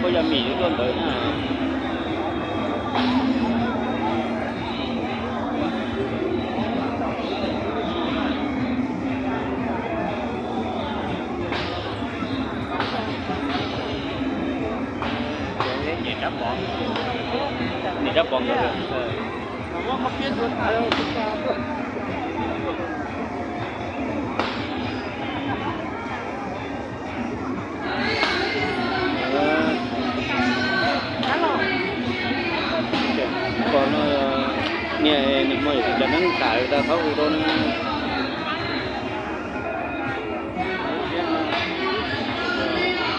Koj yog Mim tuaj ntawd na. Niam rab pov ntawd. Pom no, niag nws muaj cov neeb tas tau thaub hu rau na.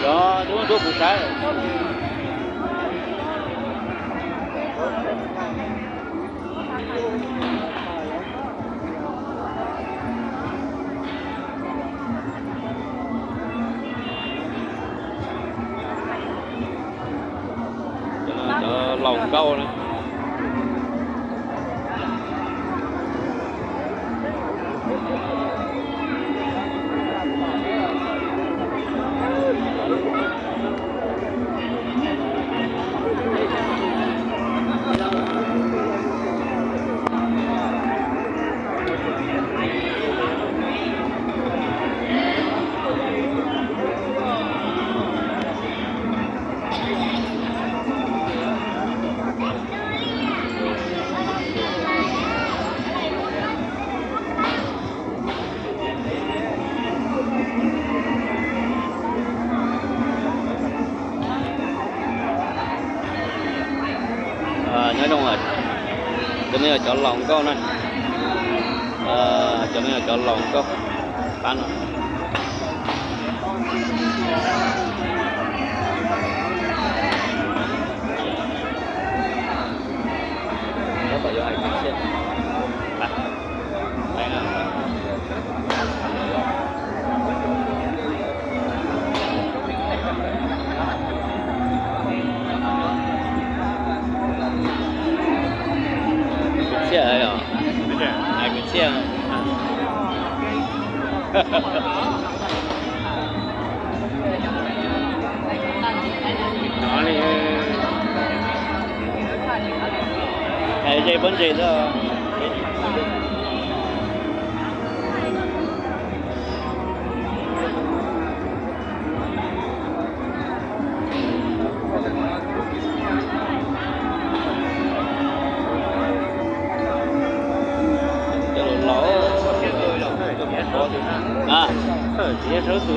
Cov tub tub kuv saib. Cov laus nkauj na. Nyob zoo, cov no yog cov laus nkauj na. Cov no yog cov laus nkauj qab no. Kwv txhiaj yog, hais kwv txhiaj. Hais ze pob ntseg xwb. Cov laus laus. Tus siab phem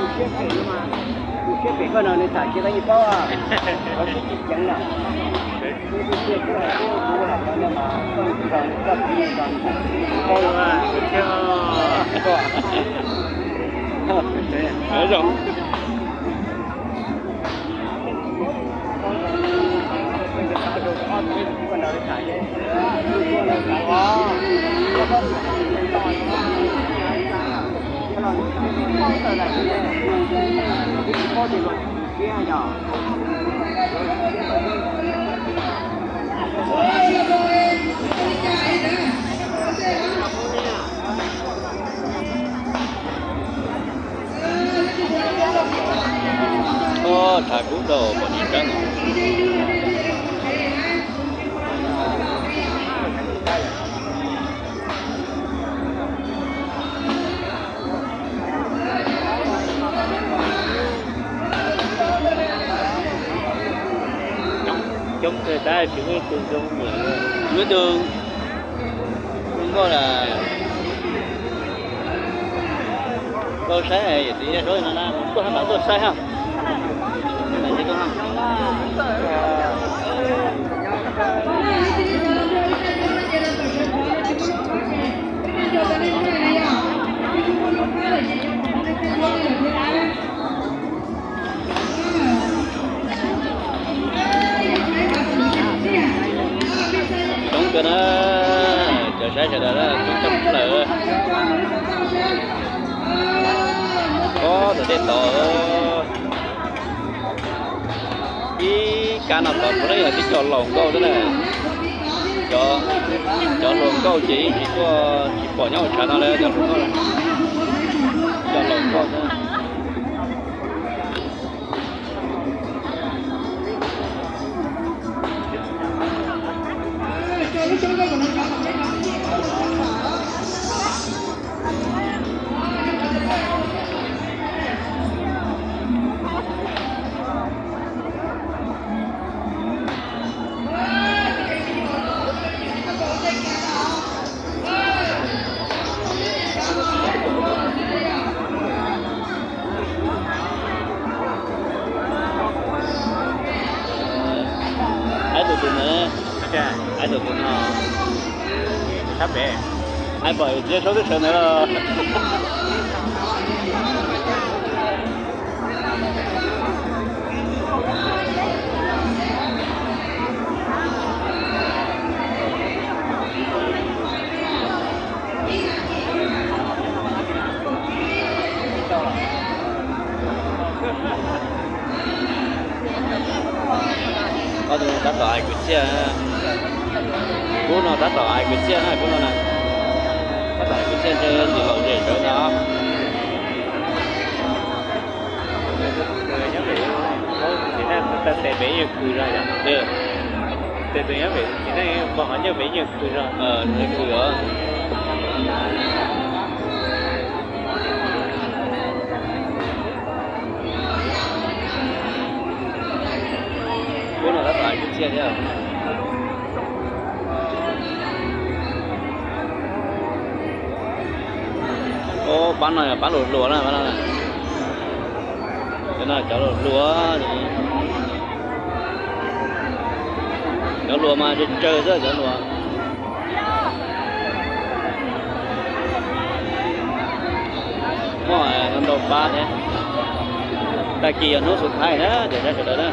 no, tus siab phem koj no nws tham kiag tau yeej paub, koj twb tsis ceev lawm. Zoo. Ov, tshav kub dhau pom tsis tseeb. Coob kawg tab sis muaj ib tug zoo nyiam, muaj ib tug zoo nkauj lawm. Koj saib yawm txiv Yaj Saub no na, tuaj hab, tuaj saib hab. Coob kawg na, cov saib sawv daws coob tshaj plaws. Ob tug dej tod, ib kab no tod puav leej yog tib co laus nkauj xwb na. Cov, cov hluas nkauj ces yeej tsis tuaj, tsis pom nyob hauv tshav no lawm, cov hluas nkauj, cov hluas nkauj xwb. Aib tus tus ntawd, aib tus tus no, sab pem, aib pom txiav saub twb sawv ntawd los. Ob tug no tab tom hais kwv txhiaj, kub no tab tom hais kwv txhiaj na, kub no na, tab tom hais kwv txhiaj ntshe tim laus zem sawv ntag. Tes pem yeej khw zog, tes tus nyob pem txiv neej pog qhov ncauj pem yeej khw zog, khw os. Kub no tab tom hais kwv txhiaj thiab. Pab no yog pab hluas hluas na, pab no. Cov no cov hluas hluas, cov hluas mas tsawg tsawg xwb cov hluas. Muaj ntau pab thiab. Tag kis yog hnub xus thaib na, cov saib sawv daws na.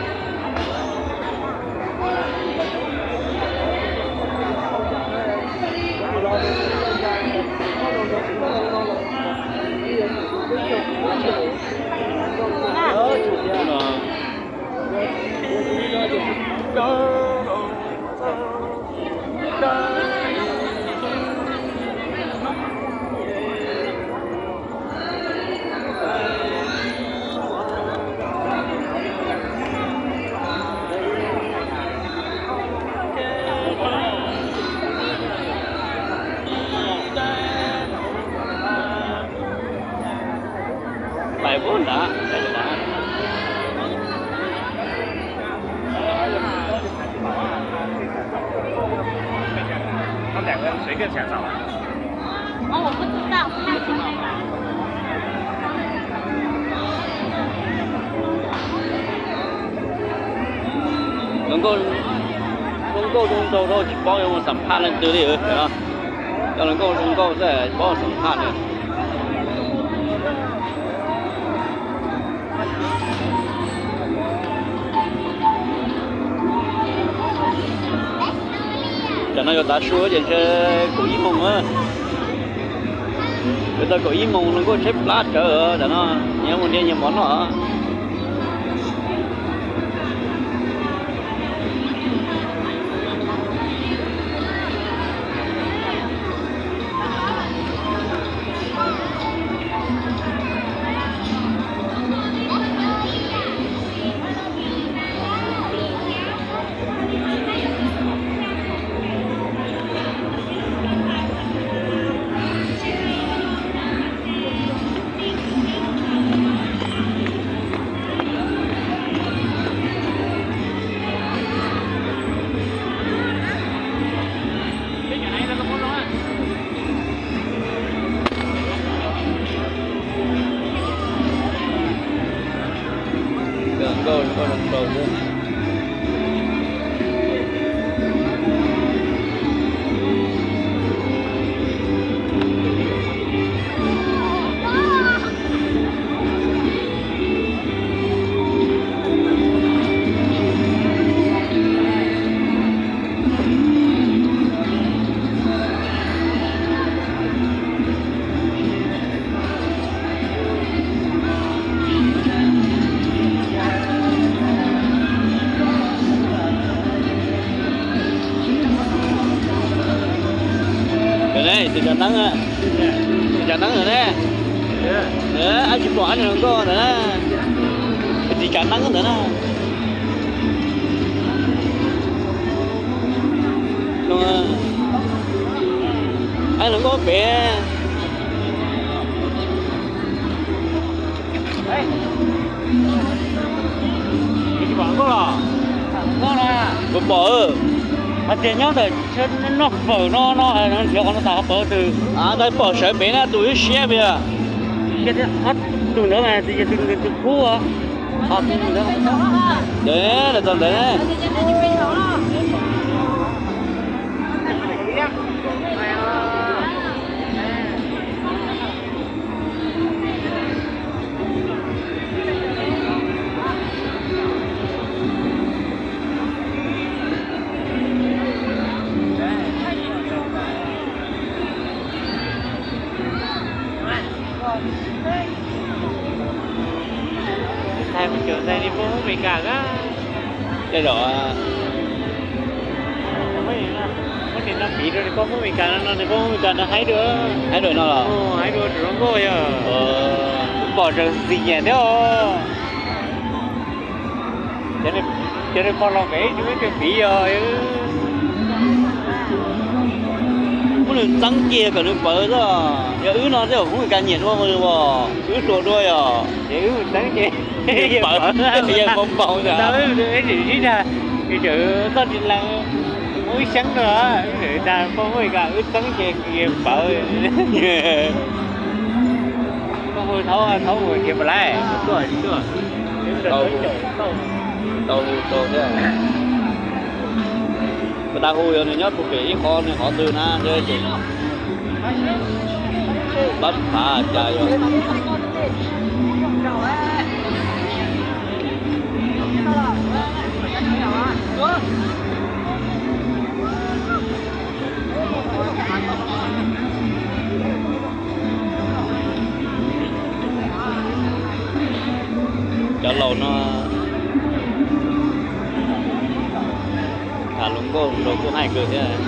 Pais puag nrad, pais nrad. Hluas nkauj, hluas nkauj zoo nraug rau tsis paub yuav mus xam phaj leej twg li. Cov hluas nkauj zoo nkauj xwb tsis paub xam phaj li. Tam no yuav tav su ces ntshe kaum ib moos na. Yuav txog kaum ib moos hluas nkauj tshaib plab tsawv tam no, nyias mus nrhiav nyias mov noj. Tus tsav neeb, tus tsav neeb ntawd ne, ab tsis pom ab niag hluas nkauj ntawd na, tus tsav neeb ntawd na. Ab hluas nkauj pem. Puas pom? Hais tias nyob ntawm noj fawm no no, nrhiav qhov no tas qhov pawv twg. Ntawd pom sawv pem na, tus ib siab pem. Tus ntawd mas tus khub. Ntawd, txog ntawd. Thaij mus cov ntxhais niag poj Hmoob Amelikas na. Tej zaum muab niag no piv rau niag poj Hmoob Amelikas no, niag poj Hmoob Amelikas no haib dua. Haib dua no los? Haib dua tsis zoo nkauj yog. Pom tseem xis nyiam thiab os. Cov niag pog laus pem ib tug ib tug piv yog muab nws txeeb cia kom nws pawv xwb. Yog wb no tej zaum Hmoob Amelikas nyiam dua ua, wb hluas dua yog. Ces wb txeeb ces pawv, yeej npau npau ntag. Sib dag, txawm txoj tsis lees, muaj ib xeeb no, dag poj Hmoob Amelikas wb txeeb ces pawv. Koj hu thaub, thaub mus nrhiav puas laib? Tau hu, tau thiab. Puas tas hu yog nws nyob puag pem ib qho nws qhov twg na, ces pab phav cas yog. Cov laus no tham hluas nkauj los kuj haib kawg thiab.